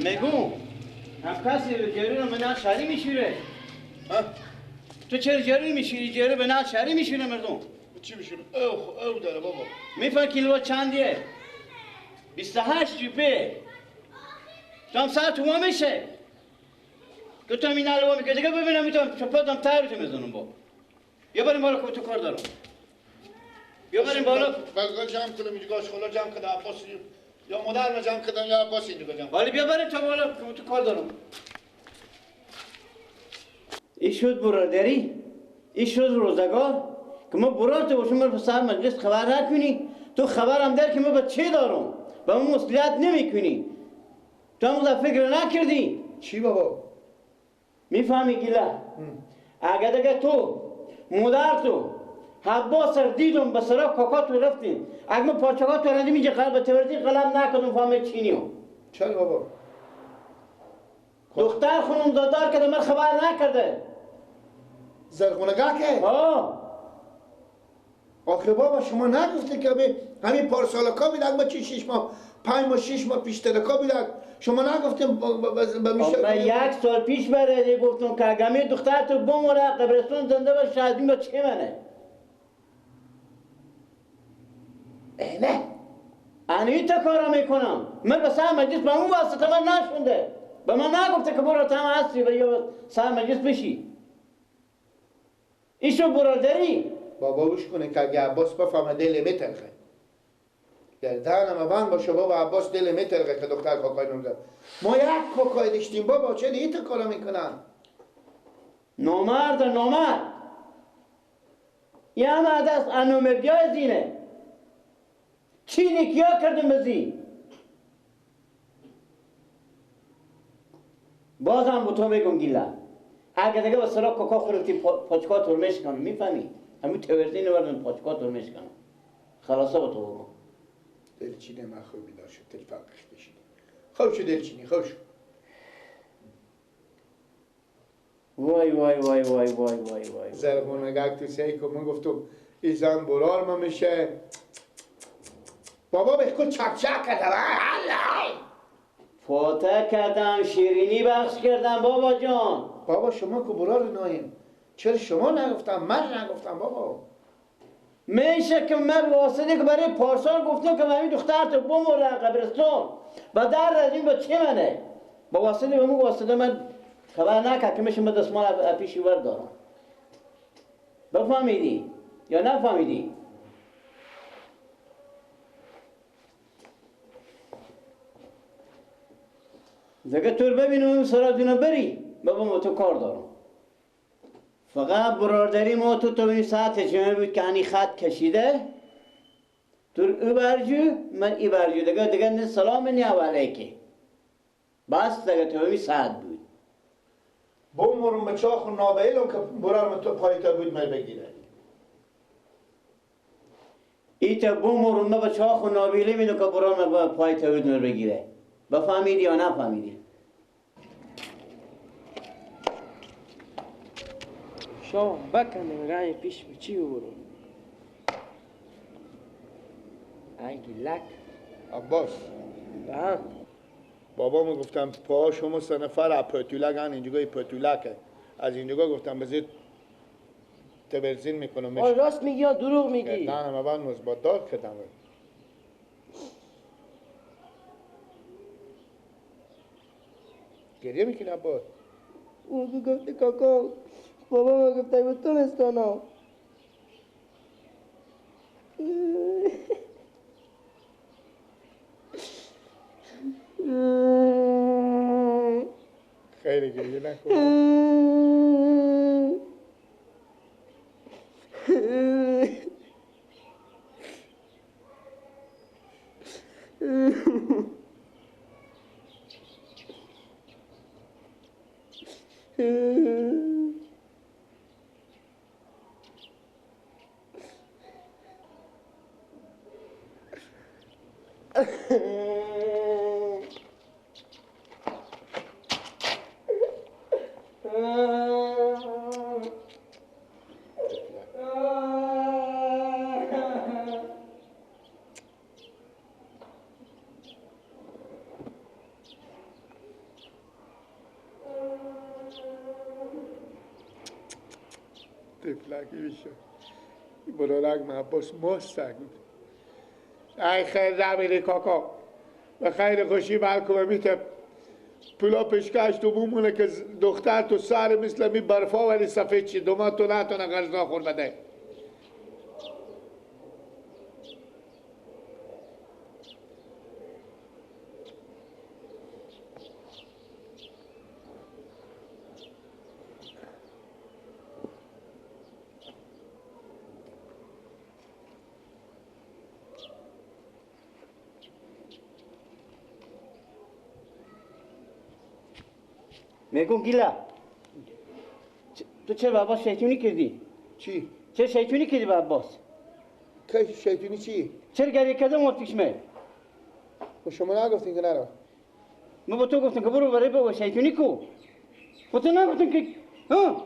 میگم هم کسی رو جری رو به شری میشوره. تو چرا جری میشوری؟ جری به شری میشوره مردم. چی میشوره؟ او داره بابا. میفهم کیلو چندیه؟ 28 جوپه. تو هم 100 تومان میشه. تو تو این الوا میگه دیگه ببینم میتونم چپاتم تایرتو میزنم با. بیا بریم بالا که تو کار دارم. بیا بریم بالا. بزگاه جمع کنم اینجا خلا جمع کنم عباس یا مادر ما جمع کردم یا عباس اینجا جمع. ولی بیا بریم تا بالا که تو کار دارم. این شد برادری، این شد روزگار که ما برات باشم من سر مجلس خبر نکنی. تو خبرم در که ما به چه دارم؟ به ما مسئولیت نمیکنی. تو هم فکر نکردی؟ چی بابا؟ میفهمی گیله؟ اگه دیگه تو مادر تو عباس رو دیدم به سرا کاکا تو رفتیم، اگه ما پاچکا تو رندیم اینجا قلب تورتی قلم نکردم فهمه چینیو. چرا بابا؟ دختر خونم دادار کرده من خبر نکرده. زرخونگاه که؟ آه. آخه بابا شما نگفتی که همین پارسالکا بیدک با چی 6 ماه 5 ماه 6 ماه پیشترکا بیدک شما نگفتیم به میشه. من 1 سال پیش برای گفتم که اگه دختر تو بموره قبرستون زنده باشه از این با چه منه؟ نه انی تا کارا میکنم. من به سر مجلس به اون واسطه من نشونده، به من نگفته که برو تم هستی و یا سر مجلس بشی. ایشو برادری بابا گوش کنه که اگه عباس بفهمه دل میترخه. گردنم بند باشه بابا عباس دل میترخه که دختر کاکای نمیده. ما یک کاکای داشتیم بابا چه دیگه کارا میکنن؟ نامرد نامرد. یه هم از انومردیای زینه. چی نیکیا کردم بزی؟ بازم به تو میگم گیله. اگه دیگه به سرا کاکا خورتی پاچکا ترمش کنم میفهمی؟ همین تورزی نوردن پاچکا ترمش کنم. خلاصه با تو بگم. دلچینه من خوب بیدار شد دل فقش کشید. خوب شو دلچینی خوب شو. وای وای وای وای وای وای وای. زرخونگک تو سعی کن من گفتم این زن برار ما میشه. بابا به خود چک چک کردم. فاتح کردم شیرینی بخش کردم بابا جان. بابا شما که برار نایم چرا شما نگفتم من نگفتم بابا؟ میشه که من واسطه که برای پارسال گفتم که من دختر تو بموره قبرستون و در از این با چه منه؟ با واسطه به من واسطه من خبر نکرد که میشه من دستمال پیشی ور دارم. بفهمیدی یا نفهمیدی؟ دیگه تو رو ببینم سراتونو بری بابا ما تو کار دارم. فقط برادری ما تو تو این ساعت جمعه بود که انی خط کشیده تو او برجو من ای برجو دیگه دیگه نه سلام نه علیکه بس دیگه تو این ساعت بود. بمورم به چاخ و نابیلم که برارم تو پایتا بود من بگیره. ایتا بمورم به چاخ و نابیله میدو که برارم پایتا بود من بگیره. بفهمیدی یا نفهمیدی؟ شام بکنم رای پیش چی برو انگی لک عباس. بابا می گفتم پا شما سه نفر پتولک هن اینجا پتولکه از اینجا گفتم بزید تبرزین میکنم. آره راست میگی یا دروغ میگی؟ نه نه من مثبت دار کردم. گریه میکنی عباس؟ او گفته کاکا بابا ما گفته بود تو مستانا. خیلی گریه نکن. کی میشه برادرک من عباس ماستک ای خیر نمیری کاکا به خیر خوشی بلکم میته پولا پیشکش تو بومونه که دختر تو سر مثل می برفا ولی سفید چی دوما تو نتونه غرزا خور بده. میگم گیلا تو چرا با عباس شیطونی کردی؟ چی؟ چرا شیطونی کردی با عباس؟ که شیطونی چی؟ چرا گریه کردم و پیش من؟ خب شما نگفتین که نرو. من با تو گفتم که برو برای بابا شیطونی کو. با تو نگفتم که ها؟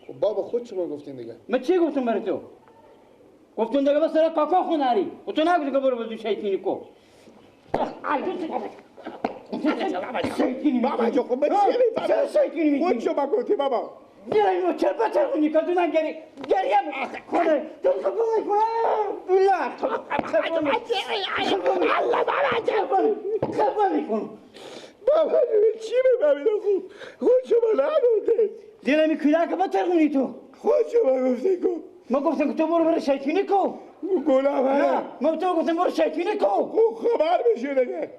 خب بابا خود شما گفتین دیگه. من چی گفتم برای تو؟ گفتم دیگه بس سر کاکا خوناری. با تو نگفتم که برو برای شیطونی کو. بابا جو خب من چی میفهمم؟ خود شما گفتی بابا. گریه چرا بچه خونی که تو نگری گریه خونه تو خفه میکنه بلا الله بابا خفه میکنم. بابا چی میفهمیدم؟ خود شما نگفتی. دلم کودک بچه خونی تو. خود شما گفتی کو. ما گفتم که تو برو برو شیطونی کو. گلم نه ما تو گفتم برو شیطونی کو. خبر میشه دیگه.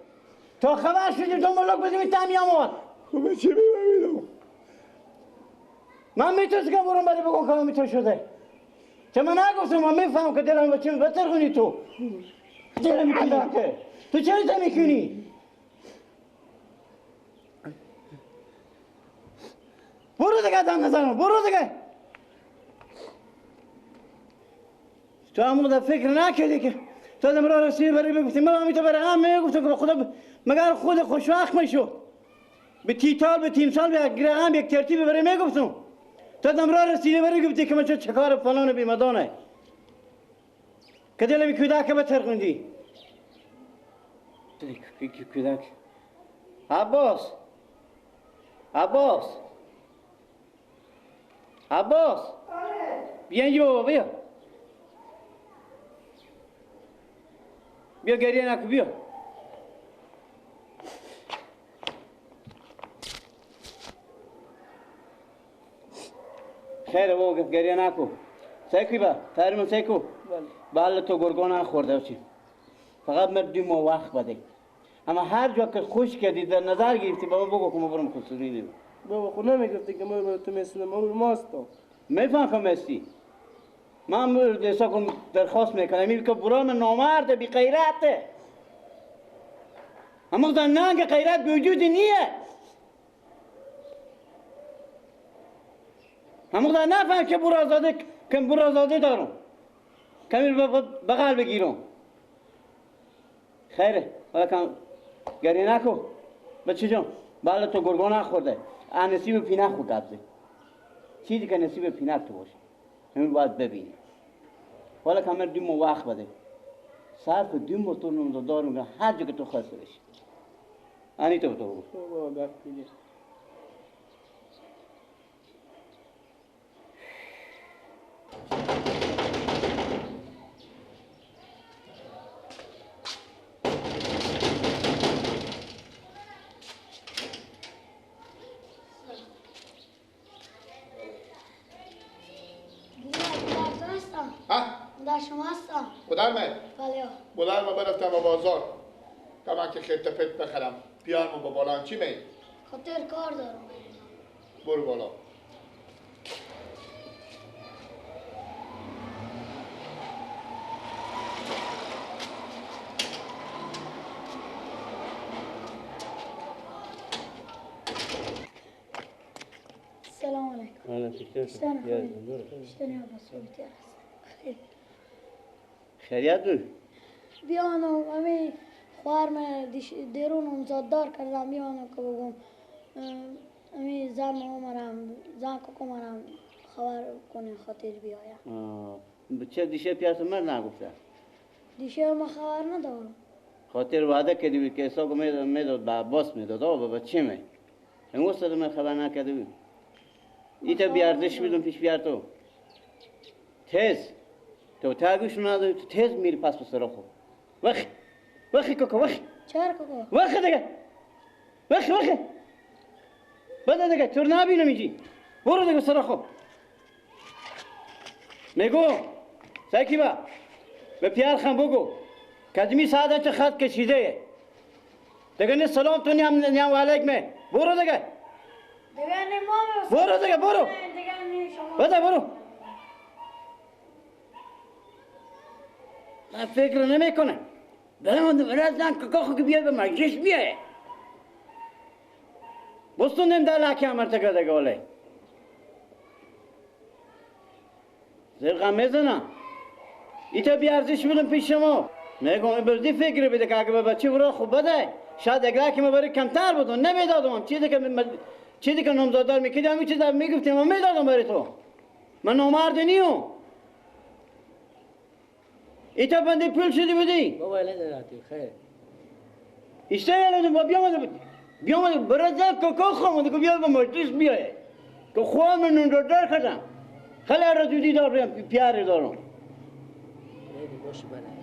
تا خبر شدیم تو ملک بدیم تمی آمد. خب چی میفهمیدم؟ من میتونستم که برم برای بگم که من تو شده. چه من نگفتم من میفهم که دلم بچه بتر خونی تو. دلم میکنه که تو چرا نمیکنی؟ برو دیگه دم نزنم برو دیگه. تو هم فکر نکردی که تو دم را رسیدی برای بگفتی من همی تو برای هم میگفتم که خدا مگر خود خوشوقت میشد به تیتال به تیمسال به یک رقم یک ترتیب برای میگفتم تو دم را رسیدی برای گفتی که من چه چکار فلان بیمدانه که دلم کودک بترخوندی کودک. عباس عباس عباس بیا اینجا بابا بیا بیا گریه نکن بیا. خیر بابا گریه نکن. سیکوی با تایرمون سیکو بله تو گرگان نخورده باشی. فقط من 2 ماه وقت بده. اما هر جا که خوش کردی در نظر گرفتی بابا بگو که ما برم خصوصی نیم. بابا خود نمیگفتی که ما تو مثل ما ماستم. میفهم که مستی. من حساب کن درخواست میکنم این که برام نامرد بی غیرته. اما در ننگ غیرت به وجود نیه. اما در نفهم که برازاده که برازاده دارم. کمی بغل بگیرم. خیره حالا کم گریه نکن بچه جان. بله تو گرگان نخورده. نصیب پینه خود قبضه. چیزی که نصیب پینه تو باشه. همین باید ببینی. حالا که من 2 ماه وقت بده. صرف 2 ماه تو نمزدار میگم هر جا که تو خواسته بشی. انی تو تو بگو. بلر بلر ما برفتم به بازار تا من که خرت پت بخرم. بیارم با بالا چی می؟ خاطر کار دارم. برو بالا. سلام علیکم. علیکم. خیریت بود؟ بیانم امی خواهرم درونم زاددار کردم بیانم که بگم امی زن مرم زن کاکو مرم خبر کنه خاطر بیایم. چه دیشه پیاس من نگفته؟ دیشه ما خبر ندارم. خاطر وعده کردی بود که حساب میداد به عباس میداد آقا بابا چی می؟ امروز من خبر نکرده بود. ایتا بیارزش میدم پیش بیار تو. تیز تو تاگوش نداری تو تیز میری پس به سر خود. وخی وخی کاکا وخی. چرا کاکا؟ وخی دیگه. وخی وخی. بده دیگه تو نبینم اینجی. برو دیگه سر خود. میگو سکی با به پیار خان بگو کدمی ساده چه خط کشیده دیگه نه سلام تو نیم نیم علیک می برو دیگه دیگه نه ما برو دیگه برو دیگه نه شما بده برو. من فکر نمیکنه برم برازن که کاخو که بیای به مجلس بیایه بستوندیم در لکه امرتکه دیگه ولی زرقم میزنم ایتا بیارزش بودم پیش شما. میگم بردی فکر بده که اگه به بچه برو خوب بده شاید اگه که برای کمتر بودم نمیدادم. چیزی که نامزادار میکردی همین چیز میگفتیم من میدادم برای تو. من نامرد نیوم. ایتا بنده پول شدی بودی؟ بابا یله خیر ایشتا یله با بیامده بیامده برای کاکا خامده که بیا به مجلس بیایه که خواهم من نامزادار کردم. خیلی را دودی دارم پیاره دارم. باشه بله.